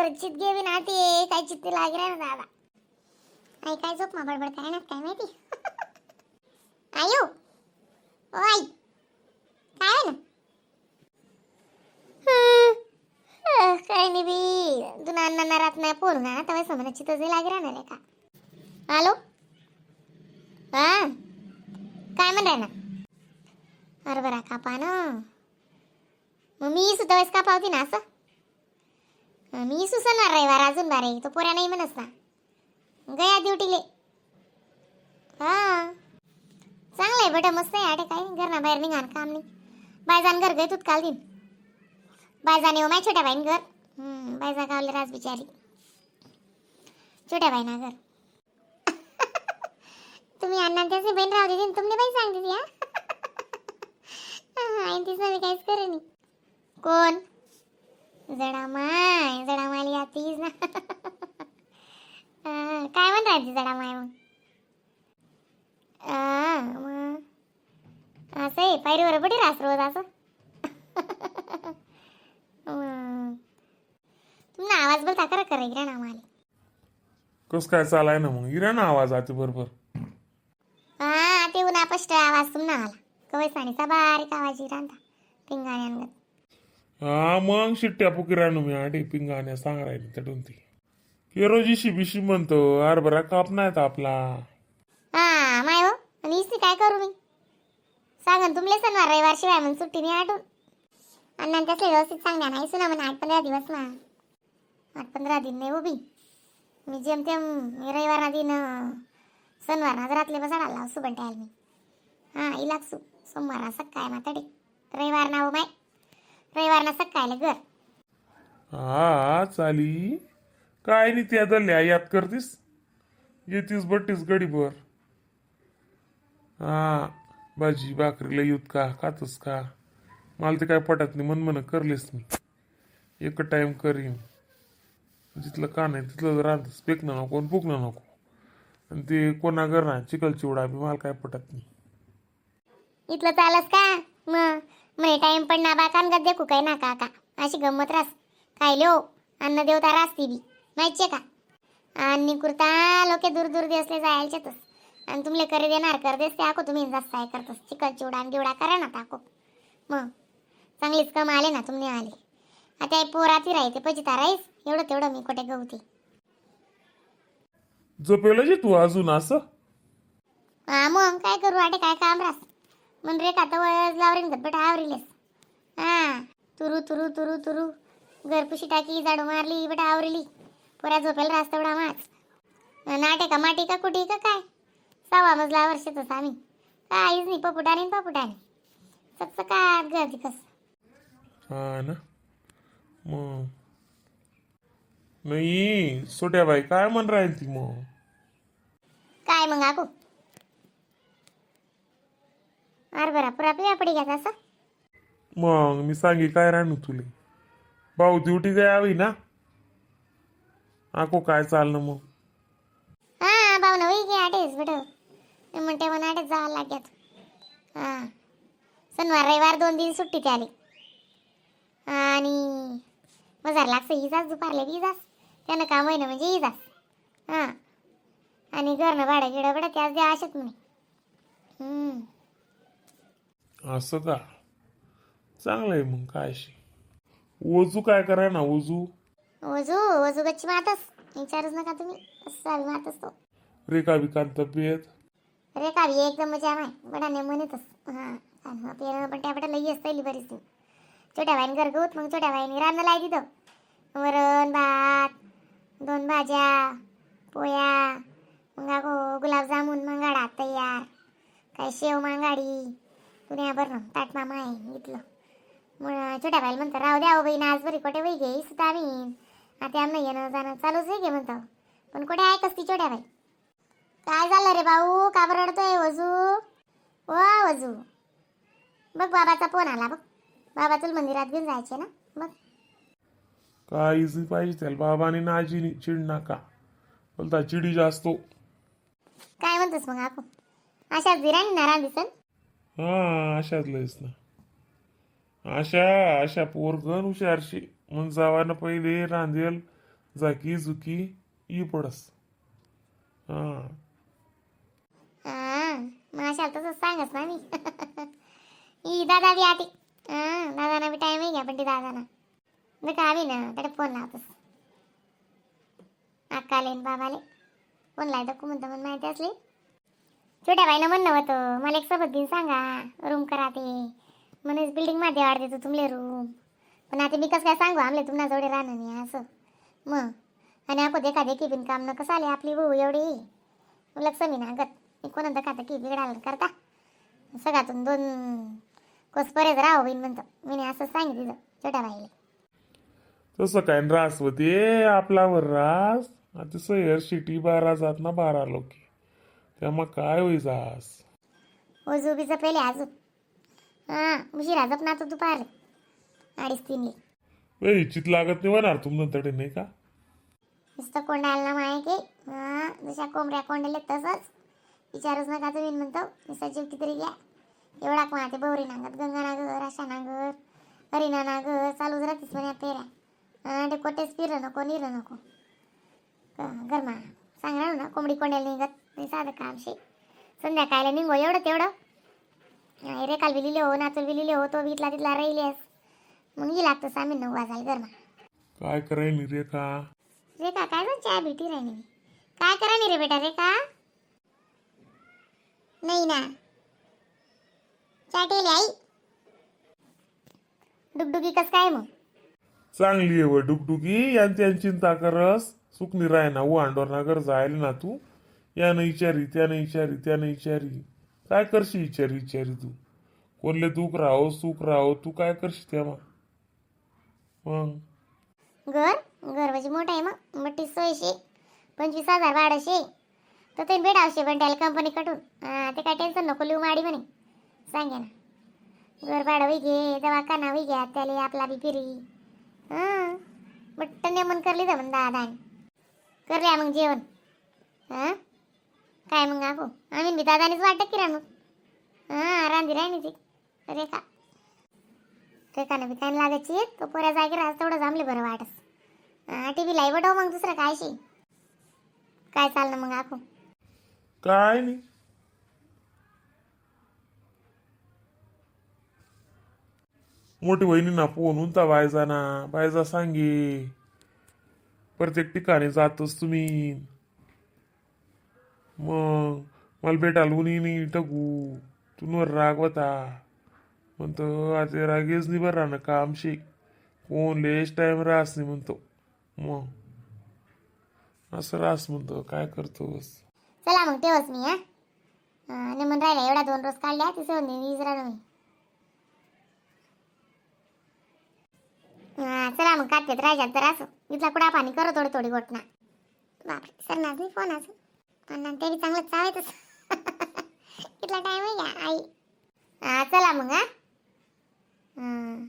घर चित गेवी ना ते काय चित्त लागे ना दादा. आई काय झोप मा बडबड काय ना काय माहिती. आयो ओ आई, काय ना काय नाही बी जुना अण्णा रात नाही फोन ना तवा समज चित्त जे लागे राहणार आहे का. हॅलो, हा काय म्हण ना? हरभरा कापा ना. मग मी सुद्धा वेळेस कापावती ना असं. मी सुसणार रविवार अजून बारे तो पोऱ्या नाही म्हणस ना गया ड्युटीले. हा चांगलं आहे बेटा, मस्त आहे. आटे काय घर ना बाहेर निघान काम नाही. बायजान घर गय तूत काल दिन बायजान येऊ माय छोट्या बाईन घर. बायजा गावले राज बिचारी छोट्या बाईना घर. तुम्ही अण्णा त्याचे बहीण राहू देते, तुमने बाई सांगते ती. हा आणि तिचं मी काहीच करे नाही. कोण जडामाय जडामाली आतीच ना. हा, काय म्हण राहते जडामाय मग? हा, मग असं आहे पायरीवर बडी रास रोज असं. मग तुमना आवाज बोलता करा करा इरा ना आम्हाला. कस काय चालाय ना मग इरा ना आवाज आते बरोबर. हा ते उन्हा स्पष्ट आवाज तुमना आला कवय साणीचा बारीक आवाज इरांता पिंगाण्यांगत. हा मग शिट्ट्या पुकी राहणू मी आडे पिंगाण्या सांग राहिली तडून ती केरोजी बिशी म्हणतो हरभरा काप नाही आपला. हा माय हो आणि इसनी काय करू मी सांगन तुमले सणवार रविवार शिवाय मग सुट्टी नाही आठवून. अण्णा तसले व्यवस्थित सांगणार नाही सुना म्हणा 8-15 दिवस ना 8-15 दिन नाही उभी मी जेमतेम मी रविवार ना दिन सणवार ना रातले बसाडाला लाव सुबन टायल मी. हा इलाकसू सोमवार ना सकाळ माताडे रविवार ना हो माय रविवार ना सकाळला घर. हा चाली काय नाही त्या दल्ल्या याद करतीस येतीस बट्टीस गडीभर. हा भाजी भाकरीला येऊत का खातस का? मला ते काय पटत नाही मन मन करलेस मी एक टाइम करीन. जिथलं का नाही तिथलं राहतस फेकणं नको आणि फुकणं नको आणि ते कोणा करणार चिकल चिवडा बी मला काय पटत नाही. इथलं चालस का मग म्हणे टाइम पण ना बा कानगत देखू काय ना काका अशी गंमत रास काय लो अन्न देवता रासती बी माहितीये का आणि कुर्ता लोके दूर दूर देसले जायचेतच आणि तुमले करे देणार कर देस ते आको तुम्ही जास्त काय करतस चिकन चिवडा आणि गिवडा करा ना ताको मग चांगलीच कम आले ना तुमने आले. आता हे पोराती राहते पचिता राहीस एवढं तेवढं मी कोठे गवते. झोपेल जे तू अजून असं. हा मग काय करू आटे काय काम रास मन रे का तर लावरीन बेटा आवरिलेस. हा तुरू तुरू तुरू तुरू घरपुशी टाकी झाडू मारली बेटा आवरली पोऱ्या झोपेल रास तेवढा माच नाटे का माटी का कुटी का काय सव्वा मजला वर्षातच आम्ही काहीच नाही पपुटाने पपुटाने चकचकात गर्दी कस. हा ना मग नाही सोट्या बाई काय म्हण राहील ती मग? काय मग आकू हरभरा पुरा पिया पडी घ्यायचा असं. मग मी सांगे काय राहणू तुले भाऊ ड्युटी काय हवी ना आको काय चाललं मग? हा भाऊ ना होई की आठेच बेट मी म्हणते मला आठेच जावं लागत. हा शनिवार रविवार 2 दिन सुट्टी त्याली आणि मजार लागतं इजास दुपारले बी इजास त्यानं काम होईना म्हणजे इजास. हां आणि घरनं भाडं गिडं बेटा त्याच द्या अशात म्हणे. असं का चांगलं आहे मग काय अशी ओजू काय करा ना ओजू. वजू वजू गच्ची मातच विचारूच नका तुम्ही कसं मातच तो. रेखा बिकान तब्येत. रे का बी एकदम मजा आहे बडा ने म्हणतच. हां पेरणं पण त्या लई असतं बरीच ती छोट्या बाईन घर गवत मग छोट्या बाईने रान लाय तिथं वरण भात 2 भाज्या पोळ्या मग अगो गुलाबजामुन मंगाडा तयार काय शेव मांगाडी दुनियाभर ना ताट मामा आहे इथलं. मग छोट्या बाईला म्हणतं राहू द्या हो बहीण आज बरी कोठे वही घे सुद्धा आम्ही आता आम्ही येणं जाणं चालूच आहे घे म्हणतो पण कुठे ऐकस ती छोट्या बाई. काय झालं रे भाऊ का बरं रडतोय वजू? ओ वजू बघ बाबाचा फोन आला बघ बाबा तुला मंदिरात घेऊन जायचे ना बघ. काय इझी पाहिजे त्याला बाबाने ना आजीनी चिड नका बोलता चिडी जास्त. काय म्हणतोस मग आकू अशा जिराणी नाराज दिसन. हा अशाच लयच ना अशा अशा पोरगण हुशारशी मग जावानं पहिले रांधेल. झाकी झुकी ई पडस. हां. हा, माशाला तसंच सांगस ना मी. ई दादा बी आती. हां, दादाना बी टाईम आहे घ्या, पण ते दादाना नका आम्ही ना त्याला फोन लावतोस. अक्काले न बाबाले फोन लावतो म्हणतो म्हणून माहिती असली. छोट्या बाईनं म्हणणं होतं मला एक सोबत घेऊन सांगा रूम करा ते म्हणून बिल्डिंग मध्ये वाढ देतो तुमले रूम. पण आता मी कसं काय सांगू आमले तुम्हाला जोडे राहणं नाही असं मग. आणि आपण देखा देखी बिन काम न कसं आले आपली भाऊ एवढी लक्ष मी ना गत मी कोणा दखा की बिघडाल करता सगळ्यातून दोन कोस परेच राहो बहीण म्हणतो मी. नाही असं सांगितलं छोट्या बाईला. तसं काय न रास होते आपलावर रास. आता सयर शिटी बारा जात ना बारा लोकी त्यामुळे काय होई जास. ओ जुबीचं पहिले अजून हां उशिरा जप ना तो दुपार 3:30ले. ए चित लागत नाही होणार तुम नंतर नाही का? नुसतं कोंडायला ना माय की हां जशा कोंबड्या कोंडले तसंच विचारूच नका तुम्ही म्हणतो. नुसता जीव कितीतरी घ्या एवढा कोणा ते बवरी नांगत गंगा नागर आशा नागर हरिणा नागर चालूच राहतेस म्हणे पेऱ्या. हां ते कोटेच फिरलं नको निरलं नको गरमा सांगणार ना कोंबडी कोंड्याला निघत नाही साधं काम शे. संध्याकाळला निघो एवढं तेवढं रेकाल बी लिहिले हो नाचूल बी लिहिले हो तो बी इथला तिथला राहिलेस मग ही लागतं सामी 9 वाजायला गरमा. काय करायली रेखा? रेखा काय गं चहा भेटी राहिली मी. काय करा नाही रे बेटा रेखा? नाही ना चहा ठेवली आई. डुगडुगी कस काय मग? चांगली आहे व डुगडुगी. यांची चिंता करस सुकनी राय ना व अंडोर नागर जायला ना तू यानं विचारी त्यानं विचारी त्यानं विचारी काय करशी विचारी विचारी तू कोणले दुःख राहो सुख राहो तू काय करशी त्यामा मग. घर घर म्हणजे मोठं आहे मग मोठी सोयशे 25,000 भाडंशे तर ते भेटावशे पण त्याला कंपनी कटून. हां ते काय टेन्शन नको लिहू माडी म्हणे सांगे ना. घर भाडं वही घे दवाखाना वही घ्या त्याला आपला बी फिरी. हां बट्ट नेमन करली तर म्हण दादा करल्या मग जेवण. हां काय मग आको आम्ही बी दादानेच वाटत की रानू. हां रांधी राहिली ती रेखा रेखानं बी काय लागायची तो पोऱ्या जागी राहत तेवढं जमले बरं वाटस. हां टी व्ही लाई बटव मग दुसरं काय शी काय चाललं मग आको? काय नाही. मोठी बहिणी ना फोन उंता बायजा ना बायजा सांगे प्रत्येक ठिकाणी जातोस तुम्ही मग मला भेटायला उनी नाही टकू तुनवर राग होता म्हणतो. आता रागेच नाही बरं ना काम शे कोण लेस टाइम रास नाही म्हणतो मग असं रास म्हणतो काय करतोस. चला मग तेव्हाच मी हां आणि मग राहिला एवढा 2 रोज काढल्या तिसं वीज राहिलो मी. हां चला मग काटपेत राहायच्यात तर असं इथला कुडा पाणी करू थोडी थोडी गोटना. बापरे सर नाच नाही फोन अजून पण ते बी चांगलं चावायचंच कितला टाईम आहे या आई. हां चला मग. हां हां.